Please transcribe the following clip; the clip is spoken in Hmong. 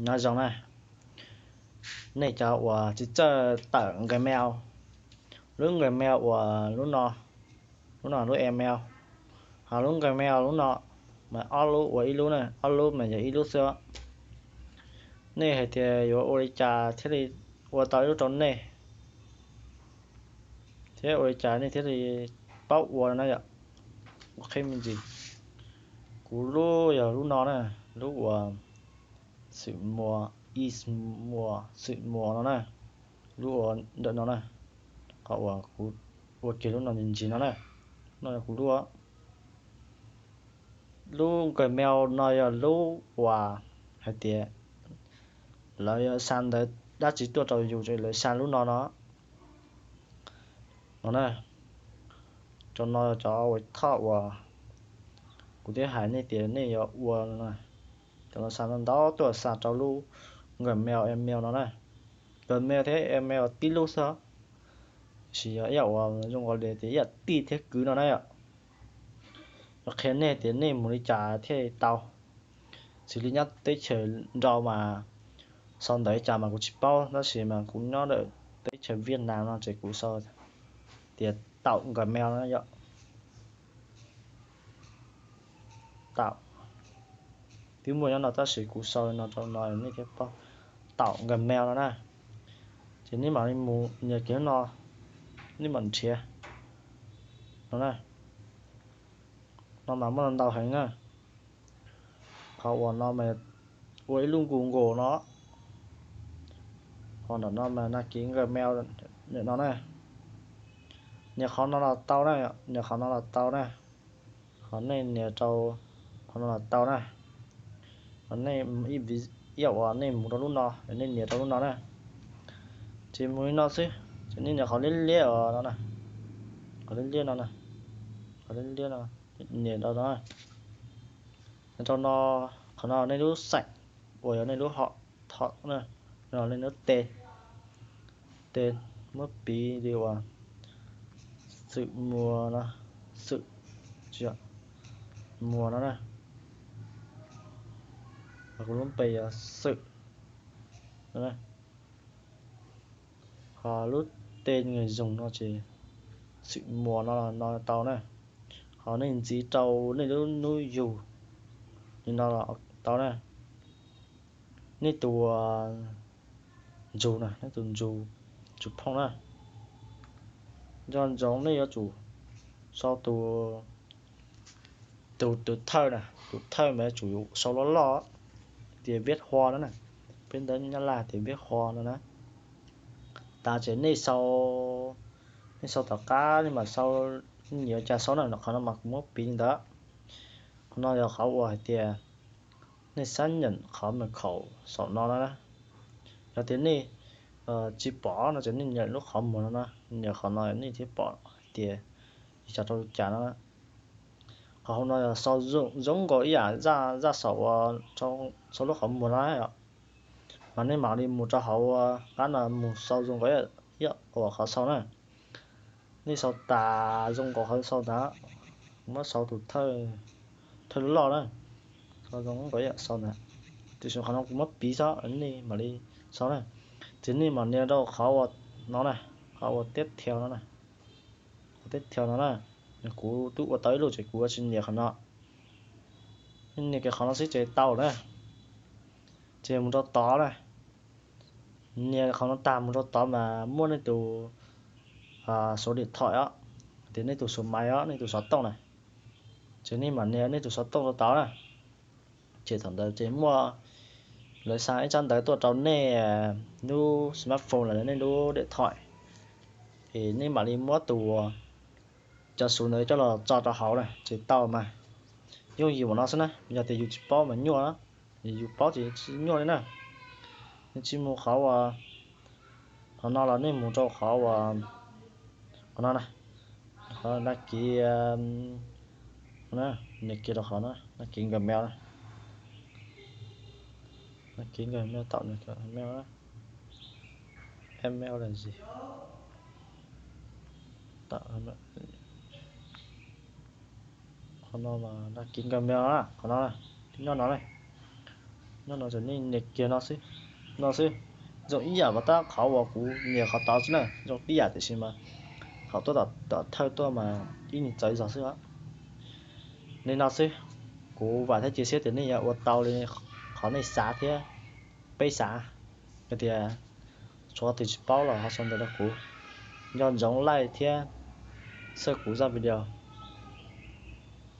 Nyob zoo na, nej cov uas tsis txawj tawm Gmail, lub Gmail uas lub no, lub no lub email, ho lub Gmail lub no mas ob lub ua ib lub na, ob lub mas yog ib lub xwb. Nej hais tias yuav ua li cas thiaj li ua tau ib lub rau nej, thiab ua li cas nej thiaj li paub ua no na yom? Kuv qhia me ntsis. Kuv lub yog lub no na, lub uas xwm muas, ib muas, xwm muas no na, lub ua ntawm no na, qhov uas kuv ua kiag lub no ntsis ntsis no na, no yog kuv lub. Lub Gmail no yog lub uas hais tias lawv yuav xa ntawv dab tsi tuaj rau yus, lawv xa lub no no. No na, cov no cov ua thoj uas kuv twb hais nej tias nej yuav ua no, cov no xa ntau ntau tuaj xa rau lub Gmail, email no na. Gmail thiab email tib lub xwb, tiam sis yog ib yam uas zoo nkaus li tias ib yam tij thiab kwv no na yom. Yuav qhia nej tias nej mus li cas thiaj tau. Xws li nyob teb chaws nrau mas sau ntawv li cas mas kuv tsis paub, tab sis mas kuv nyob ntawm teb chaws Vietnam no ces kuv sau tias taum Gmail no yom. Taum, twb muaj nyob no tab sis kuv sau no rau no nej thiaj paub, taum Gmail no na. Ces nej mam li mus nias kiag lub no, nej mam nrhiav no na. No mas muaj ntau heev na. Qhov uas no mas ua ib lub Google no, ho ntawm no mas nas kiv Gmail no na. Nias qhov no los tau na, nias qhov no los tau na. Qhov nej nias rau qhov no los tau na. Qhov nej ib, ib yam uas nej mus rau lub no, nej nias rau lub no na. Ces mus li no xwb, ces nej nias qhov liab liab no na, qhov liab liab no na, qhov liab liab no, nias rau no. Rau no, qhov no nej lub xeem uas yog nej lub hom thom na, no nej lub tes, tes muab piv li uas Xwm Muas no, Xwm, Muas no na, kuv lub npe yog Xwm. Ho lub tes nws zoo no ces Xwm Muas no, no tau na. Ho nej ntxiv rau nej lub hnub yug li no los tau na. Nej tus ntsug na, nej tus ntsug, ntsug phooj na. Nco ntsoov nej yuav tsum sau tus, tus, tus thawj na, tus thawj mas yuav tsum sau loj loj, tias Viaj Hua no na. Peb ntawv Nyab Laj tias Viaj Hua no na. Tas ces nej sau, nej sau tom qab nej mam sau, nyiam cas sau na, qhov no mas kuv muab piv li ntawd. Qhov no yog qhov uas hais tias nej xab nyam qhov mas khaum saum no na. Yog tias nej tsis pom no ces nej nias lub qhov muag no na, nias qhov no nej thiaj pom hais tias ib co rau li cas no. Qhov hauv no yog sau zoo nkaus ib yam zaj, zaj saum uas sau lub qhov muag no yom. Mas nej mam li mus rau hauv qab no mus sau zoo nkaus ib yam uas qhov sau na. Nej sau tas zoo nkaus qhov sau ntawd, muab sau tus thawj, thawj loj loj na, sau zoo nkaus ib yam sau ntawd. Tiam sis qhov no kuv muab piv xwb, nej mam li sau na. Ces nej mam nias rau qhov uas no na, qhov uas tiếp theo no na, qhov tiếp theo no na. Kuv twb ua tau ib lub ces kuv tsis nias qhov no. Nej nias kiag qhov no xwb ces tau na. Ces mus rau tod na, nias qhov no tag mus rau tod mas muaj nej tus số điện thoại os, tias nej tus số máy os, nej tus xov tooj na. Ces nej mam nias nej tus xov tooj rau tod na. Ces thaum ntawd ces muaj, lawv xa ib tsab ntawv tuaj rau nej lub smartphone los yog nej lub điện thoại, es nej mam li muab tus, cov xuv ntawd coj los tso rau hauv na ces tau mas. Yooj yim ua no xwb na, yog tias yus tsis paub mas nyuaj, yus paub ces tsis nyuaj li na. Nej tsis mus qhov uas, qhov no los nej mus rau qhov uas, qhov no na, qhov đăng ký, nias kiag rau qhov no, đăng ký Gmail na. Đăng ký Gmail, tạo Gmail na. Email là gì? Tạo Gmail. Qhov no mas đăng ký Gmail na, qhov no, nyob no ne. Nyob no nej nias kiag no xwb, no xwb. Zoo ib yam mas tab qhov uas kuv nias qhov tod xwb na, zoo tib yam tiam sis mas qhov tuaj tom thawj tuaj mas ib nyuag txawv zog xwb os. Li no xwb, kuv vam thiab cia siab tias nej yuav ua tau li qhov nej xav thiab peb xav. Yog tias tshuav qhov twg tsis paub los ho sau ntawv rau kuv. Nco ntsoov like thiab subscribe kuv zaj video.